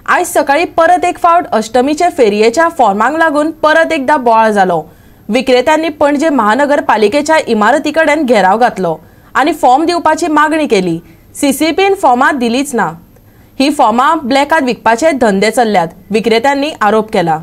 आयज सकाळी परत एक फावट अष्टमीचे फेरयेच्या फॉर्मांक लागून परत एकदा बोवाळ जालो. विक्रेत्यांनी पणजे महानगरपालिकेच्या इमारती कडेन घेराव घातलो आनी फॉर्म दिवपाची मागणी केली. सीसीपीन फॉर्मां दिलीच ना. ही फॉर्मां ब्लॅकात विकपाचे धंदे चल्ल्यात, विक्रेत्यांनी आरोप केला.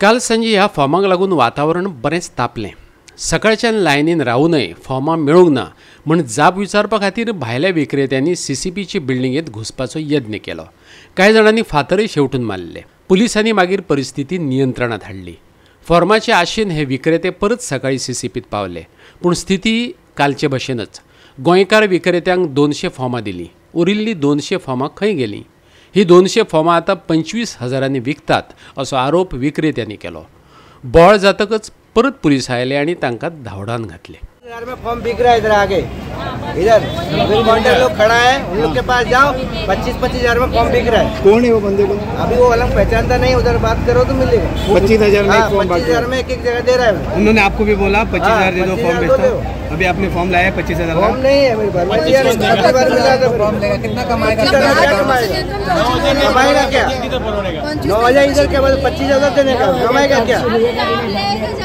काल सांजे ह्या फॉर्मांक लागून वातावरण बरेंच तापलें. सकाळच्यान लायनीन रावूनय फॉर्मां मेळूंक ना म्हूण जाप विचारपा खातीर भायल्या विक्रेत्यांनी सीसीपीची बिल्डिंगेंत घुसपाचो यत्न केलो. कांय जाणांनी फातरय शेवटून मारले. पुलिसांनी मागीर परिस्थिती नियंत्रणांत हाडली. फॉर्माचे आशेन हे विक्रेते परत सकाळी सीसीपीत पावले, पूण स्थिती कालचे भशेनच. गोंयकार विक्रेत्यांक 200 फॉर्मां दिलीं. उरिल्लीं 200 फॉर्मां खंय गेलीं? ही 200 फॉर्मां आतां 25,000 विकतात असो आरोप विक्रेत्यांनी केलो. बोळ जातकच परत पुलीस आयले आनी तांकां धांवडावन घातले. में फॉर्म बिक रहा है इधर आगे, इधर काउंटर लोग खड़ा है, उन लोग के पास जाओ, 25-25 हजार में फॉर्म बिक रहा है. कौन है वो बंदे को? अभी वो अलग पहचानता नहीं, उधर बात करो तो मिलेगा. 25,000 में फॉर्म, 25,000 में एक एक जगह दे रहा है. उन्होंने आपको भी बोला 25,000 दे दो फॉर्म बेचता. अभी आपने फॉर्म लाया 25,000 फॉर्म नहीं है मेरे पास. कितना कमाएगा? कमाएगा क्या? 9,000 इधर क्या 25,000 देने का कमाएगा क्या?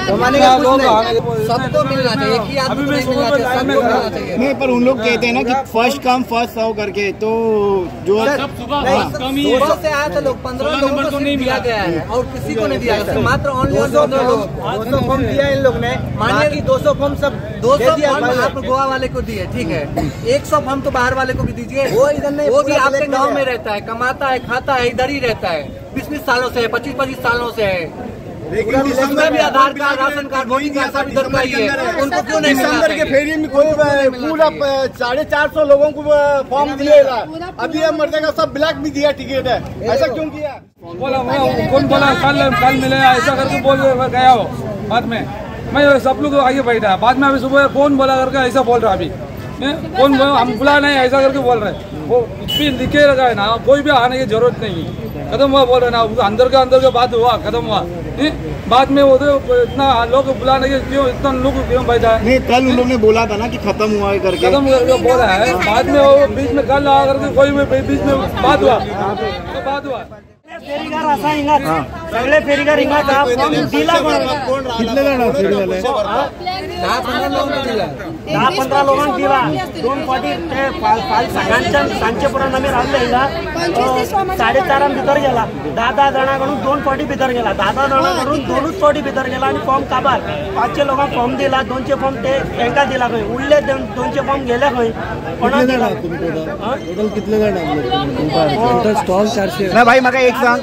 कमाने का कुछ नहीं. सबको मिलना चाहिए, एक ही आदमी को नहीं मिलना चाहिए, सबको मिलना चाहिए. नहीं, पर उन लोग कहते हैं ना कि फर्स्ट कम फर्स्ट सर्व करके, तो जो सुबह से आए थे लोग, 15 लोगों को नहीं दिया गया है और किसी को नहीं दिया गया. मात्र ऑनली 15 लोगों को 200 फॉर्म दिया इन लोग ने. मानिए 200 फॉर्म सब 200 फॉर्म आप गोवा वाले को दिए, ठीक है. 100 फॉर्म तो बाहर वाले को भी दीजिए. वो इधर नहीं, वो भी आपके गाँव में रहता है, कमाता है, खाता है, इधर ही रहता है. 20-20 सालों से है, 25-25 सालों से है. लेकिन उसमें भी Aadhaar card, ration card, voting card सब इधर का ही है. उनको क्यों नहीं? दिसंबर के फेरी में कोई पूरा 450 लोगों को फॉर्म दिए. अभी हम मरने का सब ब्लैक भी दिया टिकट है. ऐसा क्यों किया? बोला कौन बोला कल कल मिले ऐसा करके बोल गया वो. बाद में मैं सब लोग आगे बैठा, बाद में अभी सुबह कौन बोला करके ऐसा बोल रहा. अभी कौन हम बुला नहीं ऐसा करके बोल रहे. वो लिखे लगा है ना, कोई भी आने की जरूरत नहीं है. खत्म हुआ बोल रहे ना, अंदर का बात हुआ, खत्म हुआ. बाद में वो तो इतना लोग बुलाने के क्यों, इतना लोग क्यों बैठा है? नहीं, कल उन लोगों ने बोला था ना कि खत्म हुआ है करके, खत्म करके बोला है. बाद में वो बीच में कल आ करके कोई भी बीच में बात हुआ तो बात हुआ. फेरीगार असा हिंगा सगळे फेरीगार हिंगा दिला. कितले जाण फेरी झाले? 10-15 लोकांक दिला. 2 फावटी ते सकाळच्यान सांजचे पर्यंत आमी रावले हिंगा. 4:30 भितर गेला. 10-10 जाणां कडून 2 फावटी भितर गेला. 10-10 जाणां कडून 2 फावटी भितर गेला आनी फॉर्म काबार. 500 लोकांक फॉर्म दिला, 200 फॉर्म ते तांकां दिला खंय, उरले 200 फॉर्म गेले खंय. कोणाक दिला? कितले जाण? स्टॉल 400. ना भाई, म्हाका एक सांग,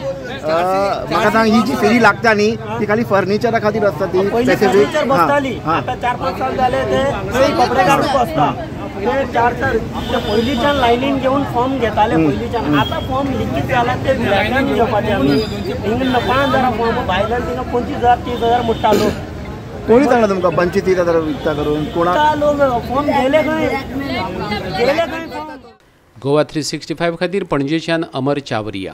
म्हाका सांग, ही जी फेरी लागता न्ही ती खाली फर्निचरा खातीर आसता ती? फर्निचर बसताली. आतां 4-5 साल जाले ते कपडे काडून बसता. ते 4-4 पयलींच्यान लायनीन घेवन फॉर्म घेताले पयलींच्यान. आतां फॉर्म लिखीत जाला ते ब्लॅकान घेवपाचे आमी. हिंगा 5,000 फॉर्म, भायल्यान थिंगा 25,000 30,000 म्हणटा लोक. कोणी सांगला तुमकां 25-30,000 विकता करून? कोणाक लोक फॉर्म गेले खंय, गेले खंय. गोवा 365 खातीर पणजेच्यान अमर चावरिया.